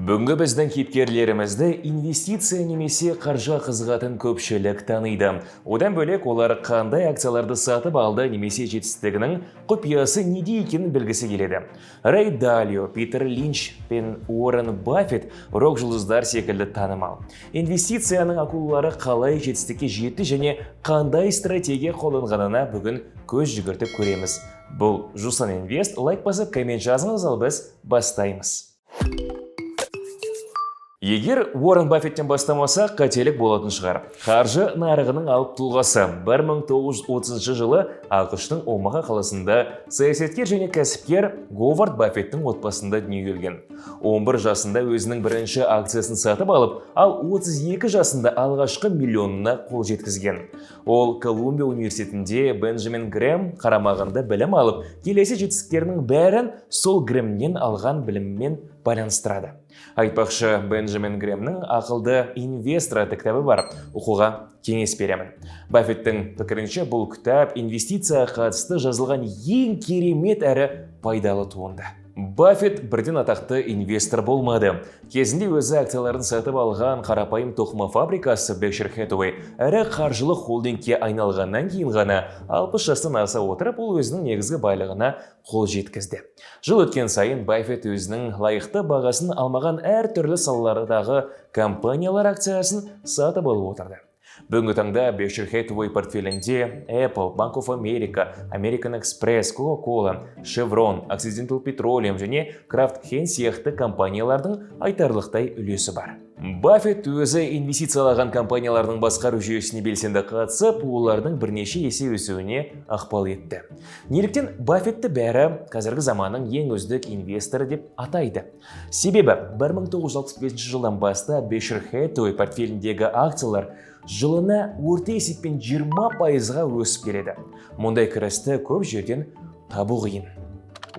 Бүгінгі біздің кейіпкерлерімізді инвестиция немесе қаржыға қызығатын көпшілік таниды. Одан бөлек, олар қандай акцияларды сатып алды немесе жетістігінің құпиясы неде екенін білгісі келеді. Рэй Далио, Питер Линч пен Уоррен Баффет рок жұлдыздар секілді танымал. Инвестицияның акулалары қалай жетістікке жетті және қандай стратегия қолданғанына бүгін көз жүгіртіп көреміз. Бұл Жусан Инвест. Лайк басып, коммент жазыңыз, ал біз бастаймыз. Егер Уоррен Баффеттен бастамасақ, қателік болатын шығар. Қаржы нарығының алып тұлғасы. 1930 жылы АҚШ-тың Омаха қаласында саясаткер және кәсіпкер Говард Баффеттің отбасында дүниеге келген. 11 жасында өзінің бірінші акциясын сатып алып, ал 32 жасында алғашқы миллионына қол жеткізген. Ол Колумбия университетінде Бенджамин Грэм қарамағында білім алып, келесі жетістіктерінің бәрін сол Грэмнен алған біліммен байланыстырады. Айтпақшы, Бенджамин Грэмнің «Ақылды инвестор» атты кітабы бар. Оқуға кеңес беремін. Баффеттің пікірінше, бұл кітап инвестицияға қатысты жазылған ең керемет әрі пайдалы туынды. Баффет бірден атақты инвестор болмады. Кезінде өзі акцияларын сатып алған қарапайым тоқыма фабрикасы Berkshire Hathaway ірі қаржылық холдингке айналғаннан кейін ғана, 60 жастан аса отырып, ол өзінің негізгі байлығына қол жеткізді. Жыл өткен сайын Баффет өзінің лайықты бағасын алмаған әртүрлі салалардағы компаниялар акциясын сатып алып отырды. Бүгінгі таңда Berkshire Hathaway портфелінде Apple, Bank of America, American Express, Coca-Cola, Chevron, Occidental Petroleum және Kraft Heinz сияқты компаниялардың айтарлықтай үлесі бар. Баффет өзі инвестициялаған компаниялардың басқару жүйесіне белсенді қатысып, олардың бірнеше есе өсуіне ықпал етті. Неліктен Баффетті бәрі қазіргі заманның ең үздік инвесторы деп атайды? Себебі 1965 жылдан бастап Berkshire Hathaway портфеліндегі акциялар жылына орта есеппен 20%-ға өсіп келеді. Мұндай кірісті көп жерден табу қиын.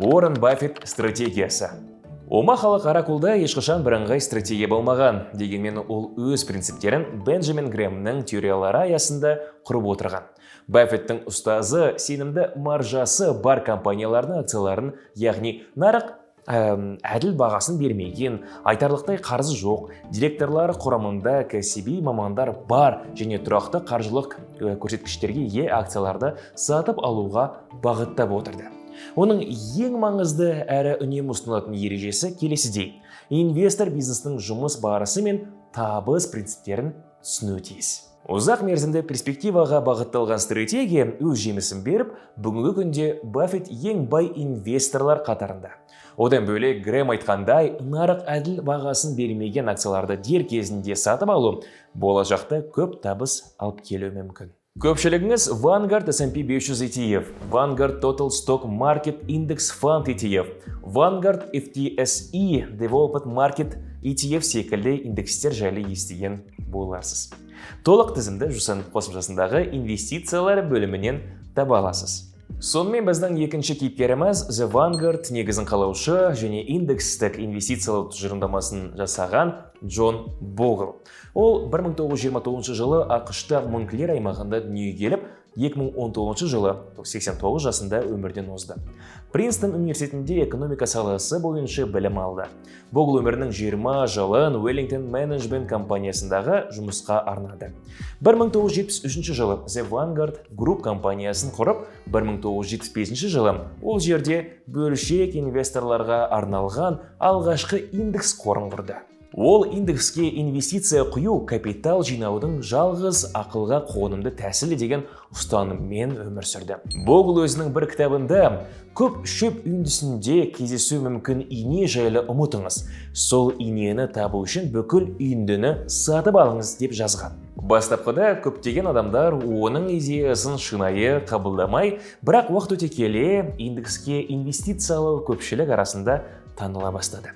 Уоррен Баффет стратегиясы. Омахалық оракулда ешқашан бірыңғай стратегия болмаған. Дегенмен ол өз принциптерін Бенджамин Грэмнің теориялары аясында құрып отырған. Баффеттің ұстазы сенімді маржасы бар компаниялардың акцияларын, яғни нарық әділ бағасын бермеген, айтарлықтай қарызы жоқ, директорлар құрамында кәсіби мамандар бар және тұрақты қаржылық көрсеткіштерге ие акцияларды сатып алуға бағыттап отырды. Оның ең маңызды әрі үнемі ұсынылатын ережесі келесідей: инвестор бизнестің жұмыс барысы мен табыс принциптерін түсінуі тиіс. Ұзақ мерзімді перспективаға бағытталған стратегия өз жемісін беріп, бүгінгі күнде Баффет ең бай инвесторлар қатарында. Одан бөлек, Грэм айтқандай, нарық әділ бағасын бермеген акцияларды дер кезінде сатып алу болашақта көп табыс алып келуі мүмкін. Көпшілігіңіз Vanguard S&P 500 ETF, Vanguard Total Stock Market Index Fund ETF, Vanguard FTSE Developed Market ETF секілді индекстер жайлы естіген боларсыз. Толық тізімді Жусан қосымшасындағы инвестициялар бөлімінен таба аласыз. Сонымен, біздің екінші кейіпкеріміз The Vanguard негізін қалаушы және индекстік инвестициялау тұжырымдамасын жасаған Джон Богл. Ол 1929 жылы АҚШ-та Монклер аймағында дүниеге келіп, 2019 жылы 89 жасында өмірден озды. Принстон университетінде экономика саласы бойынша білім алды. Богл өмірінің 20 жылын Wellington Management компаниясындағы жұмысқа арнады. 1973 жылы The Vanguard Group компаниясын құрып, 1975 жылы ол жерде бөлшек инвесторларға арналған алғашқы индекс қорын құрды. Ол индекске инвестиция құю капитал жинаудың жалғыз ақылға қонымды тәсілі деген ұстаныммен өмір сүрді. Богл өзінің бір кітабында: «Көп шөп үйіндісінде кездесуі мүмкін ине жайлы ұмытыңыз. Сол инені табу үшін бүкіл үйіндіні сатып алыңыз», – деп жазған. Бастапқыда көптеген адамдар оның идеясын шынайы қабылдамай, бірақ уақыт өте келе индекске инвестициялау көпшілік арасында таныла бастады.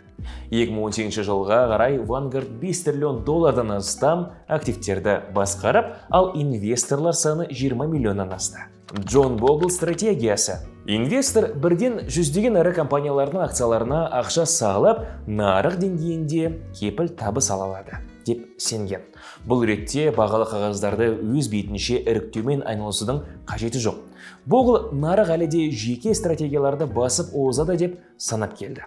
2018 жылға қарай Vanguard 5 триллион доллардан астам активтерді басқарып, ал инвесторлар саны 20 миллионнан асты. Джон Богл стратегиясы. Инвестор бірден жүздеген ірі компаниялардың акцияларына ақша салып, нарық деңгейінде кепіл табыс ала алады деп сенген. Бұл ретте бағалы қағаздарды өз бетінше іріктеумен айналысудың қажеті жоқ. Богл нарық әлі де жеке стратегияларды басып озады деп санап келді.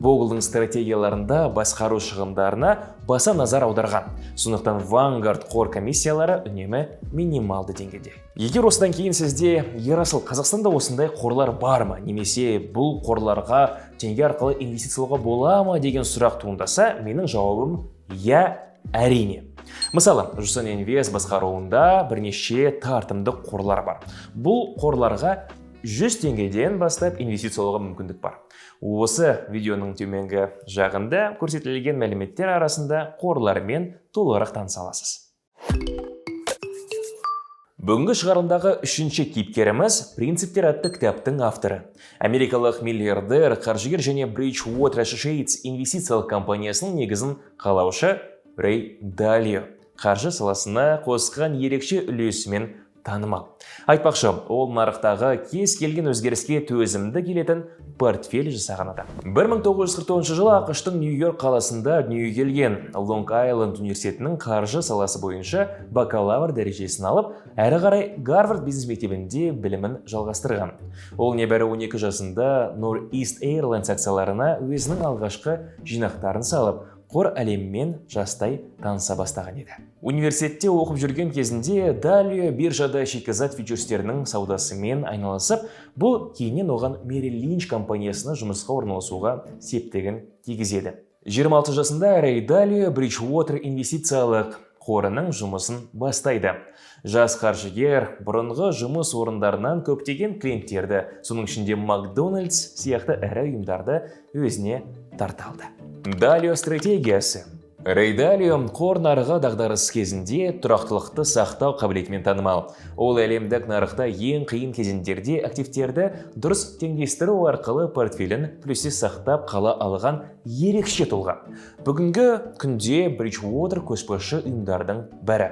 Боглдың стратегияларында басқару шығындарына баса назар аударған. Сондықтан Vanguard қор комиссиялары үнемі минималды деңгейде. Егер осыдан кейін сізде: «Ерасыл, Қазақстанда осындай қорлар бар ма немесе бұл қорларға теңге арқылы инвестициялауға бола ма?» деген сұрақ туындаса, менің жауабым: иә, әрине. Мысалы, Жусан Инвест басқаруында бірнеше тартымды қорлар бар. Бұл қорларға 100 теңгеден бастап инвестициялауға мүмкіндік бар. Осы видеоның төменгі жағында көрсетілген мәліметтер арасында қорлармен толығырақ таныса аласыз. Бүгінгі шығарылымдағы үшінші кейіпкеріміз – «Принциптер» атты кітаптың авторы. Америкалық миллиардер, қаржыгер және Bridgewater Associates инвестициялық компаниясының негізін қалаушы Рэй Далио қаржы саласына қосқан ерекше үлесімен танымал. Айтпақшы, ол нарықтағы кез келген өзгеріске төзімді келетін портфель жасаған адам. 1949 жылы АҚШ-тың Нью-Йорк қаласында дүниеге келген. Лонг Айленд университетінің қаржы саласы бойынша бакалавр дәрежесін алып, әрі қарай Гарвард бизнес мектебінде білімін жалғастырған. Ол небәрі 12 жасында Northeast Airlines акцияларына өзінің алғашқы жинақтарын салып, қор әлемімен жастай таныса бастаған еді. Университетте оқып жүрген кезінде Далио биржада шикізат фьючерстерінің саудасымен айналысып, бұл кейіннен оған Merrill Lynch компаниясына жұмысқа орналасуға септігін тигізеді. 26 жасында Рэй Далио Bridgewater инвестициялық қорының жұмысын бастайды. Жас қаржыгер бұрынғы жұмыс орындарынан көптеген клиенттерді, соның ішінде Макдональдс сияқты ірі ұйымдарды өзіне тарта алды. Далио стратегиясы. Рэй Далио қор нарығы дағдарыс кезінде тұрақтылықты сақтау қабілетімен танымал. Ол әлемдік нарықта ең қиын кезеңдерде активтерді дұрыс теңдестіру арқылы портфелін плюсте сақтап қала алған ерекше тұлға. Бүгінгі күнде Bridgewater көшбасшы ұйымдардың бірі.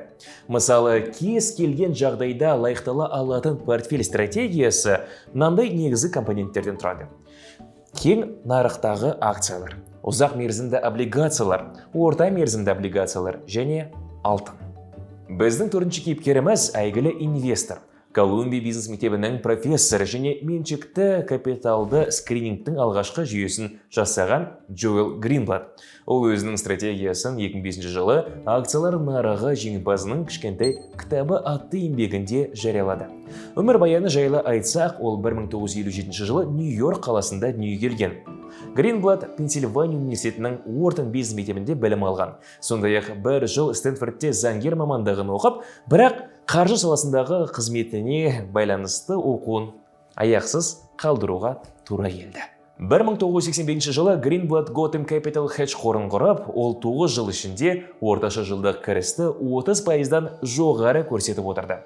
Мысалы, кез келген жағдайда лайықтала алатын портфель стратегиясы мынандай негізгі компоненттерден тұрады: кең нарықтағы акциялар, ұзақ мерзімді облигациялар, орта мерзімді облигациялар және алтын. Біздің төртінші кейіпкеріміз – әйгілі инвестор, Колумбия бизнес мектебінің профессоры және меншікті капиталды скринингтің алғашқы жүйесін жасаған Джоэл Гринблат. Ол өзінің стратегиясын 2005 жылы «Акциялар нарығы жеңімпазының кішкентай кітабы» атты еңбегінде жариялады. Өмірбаяны жайлы айтсақ, ол 1957 жылы Нью-Йорк қаласында дүниеге келген. Гринблат Пенсильвания университетінің Уортон бизнес мектебінде білім алған. Сондай-ақ бір жыл Стэнфордте заңгер мамандығын оқып, бірақ қаржы саласындағы қызметіне байланысты оқуын аяқсыз қалдыруға тура келді. 1985 жылы Гринблат Gotham Capital Hedge қорын құрып, ол 9 жыл ішінде орташа жылдық кірісті 30 пайыздан жоғары көрсетіп отырды.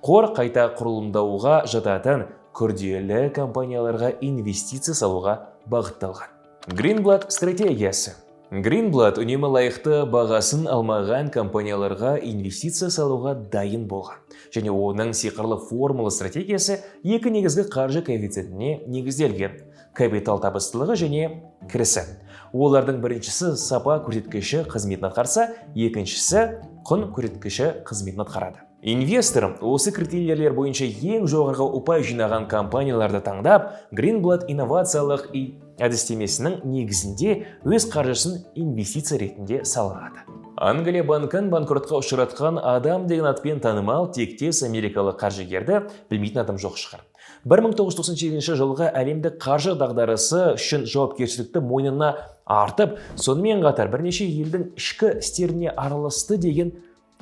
Қор қайта құрылымдауға жататын күрделі компанияларға инвестиция салуға бағытталған. Гринблат стратегиясы. Гринблат үнемі лайықты бағасын алмаған компанияларға инвестиция салуға дайын болған. Және оның сиқырлы формула стратегиясы екі негізгі қаржы коэффициентіне негізделген: капитал табыстылығы және кірісі. Олардың біріншісі сапа көрсеткіші қызметін атқарса, екіншісі құн көрсеткіші қызметін атқарады. Инвестор осы критерийлер бойынша ең жоғарғы ұпай жинаған компанияларды таңдап, Гринблат инновациялық әдістемесінің негізінде өз қаржысын инвестиция ретінде салады. Англия банкін банкротқа ұшыратқан адам деген атпен танымал тектес америкалық қаржыгерді білмейтін адам жоқ шығар. 1997 жылғы әлемдік қаржы дағдарысы үшін жауапкершілікті мойнына артып, сонымен қатар бірнеше елдің ішкі істеріне араласты деген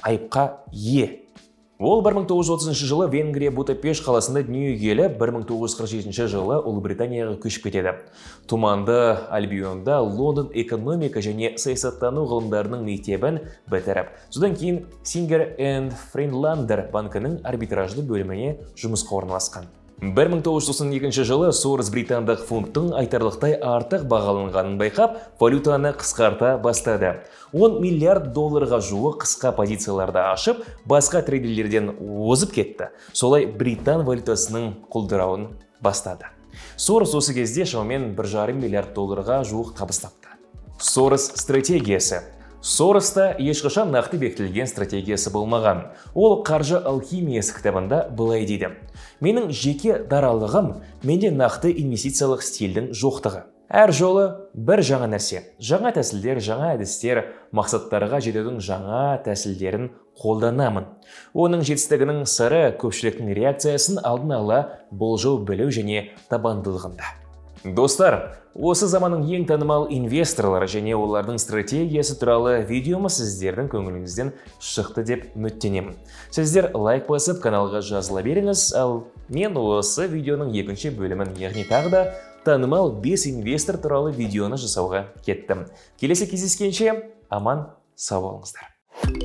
айыпқа ие. Ол 1930 жылы Венгрия Будапешт қаласында дүниеге келіп, 1947 жылы Ұлыбританияға көшіп кетеді. Тұманды Альбионда Лондон экономика және саясаттану ғылымдарының мектебін бітіріп, содан кейін Singer and Friedlander банкінің арбитражды бөліміне жұмысқа орналасқан. 1992 жылы Сорос британдық фунттың айтарлықтай артық бағаланғанын байқап, валютаны қысқарта бастады. 10 миллиард долларға жуық қысқа позицияларды ашып, басқа трейдерлерден озып кетті. Солай британ валютасының құлдырауын бастады. Сорос осы кезде шамамен 1,5 миллиард долларға жуық табыс тапты. Сорос стратегиясы. Сороста ешқашан нақты бекітілген стратегиясы болмаған. Ол «Қаржы алхимиясы» кітабында былай дейді: «Менің жеке даралығым – менде нақты инвестициялық стильдің жоқтығы. Әр жолы бір жаңа нәрсе, жаңа тәсілдер, жаңа әдістер, мақсаттарға жетудің жаңа тәсілдерін қолданамын». Оның жетістігінің сыры көпшіліктің реакциясын алдын ала болжау білу және табандылығында. Достар, осы заманның ең танымал инвесторлары және олардың стратегиясы туралы видеомыз сіздердің көңіліңізден шықты деп үміттенемін. Сіздер лайк басып, каналға жазыла беріңіз, ал мен осы видеоның екінші бөлімін, яғни тағы да танымал 5 инвестор туралы видеоны жасауға кеттім. Келесі кездескенше аман сау болыңыздар.